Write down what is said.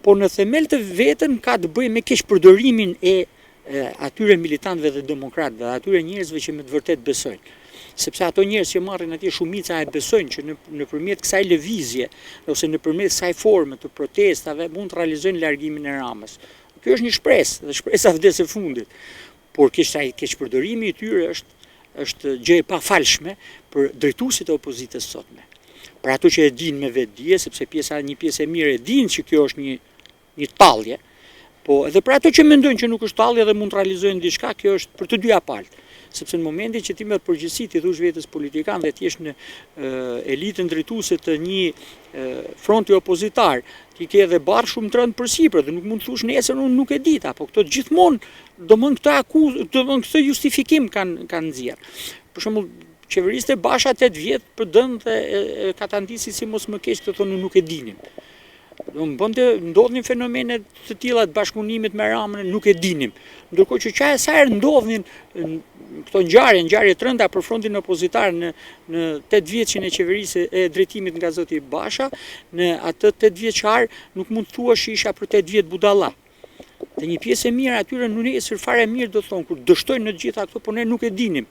Po në themel të vetën ka të bëjë me keqpërdorimin e atyre militantëve dhe demokratëve, dhe atyre njerëzve që me të vërtetë besojnë. Sepse ato njerëz që marrin atje shumica e besojnë që në nëpërmjet kësaj lëvizje ose nëpërmjet kësaj forme të protestave mund të realizojnë largimin e Ramës. Kjo është një shpresë dhe shpresa vdes e fundit. Por keq ai keqpërdorimi i tyre është është gjë e pafalshme për drejtuesit e opozitës sotme. Për ato që e dinë me vetëdije, sepse pjesa një pjesë e mirë e dinë që kjo është një një tallje, po edhe për ato që mendojnë që nuk është tallje dhe mund të realizojnë diçka, kjo është për të dyja palët. Sepse në momentin që ti merr përgjegjësi, ti thush vetes politikan dhe ti je në elitën drejtuese të një fronti opozitar, ti ke edhe barrë shumë të rëndë përsipër dhe nuk mund të thush nesër unë nuk e dita, po këto gjithmonë domthon këtë akuzë, domthon këtë justifikim kanë kanë nxjerr. Për shembull, qeveriste Basha 8 vjet PD-në dhe e, e katandisi si mos më keq të thonë nuk e dinim. Do më bënte, ndodhnin fenomene të tilla të bashkëpunimit me Ramën, nuk e dinim. Ndërkohë që qa e sa herë ndodhnin këto ngjarje, ngjarje të rënda për frontin opozitar në në 8 vjeçin e qeverisë e drejtimit nga zoti Basha, në atë 8 vjeçar nuk mund të thuash që isha për 8 vjet budalla. Dhe një pjesë e mirë atyre në nesër fare mirë do thonë kur dështojnë në të gjitha këto, po ne nuk e dinim.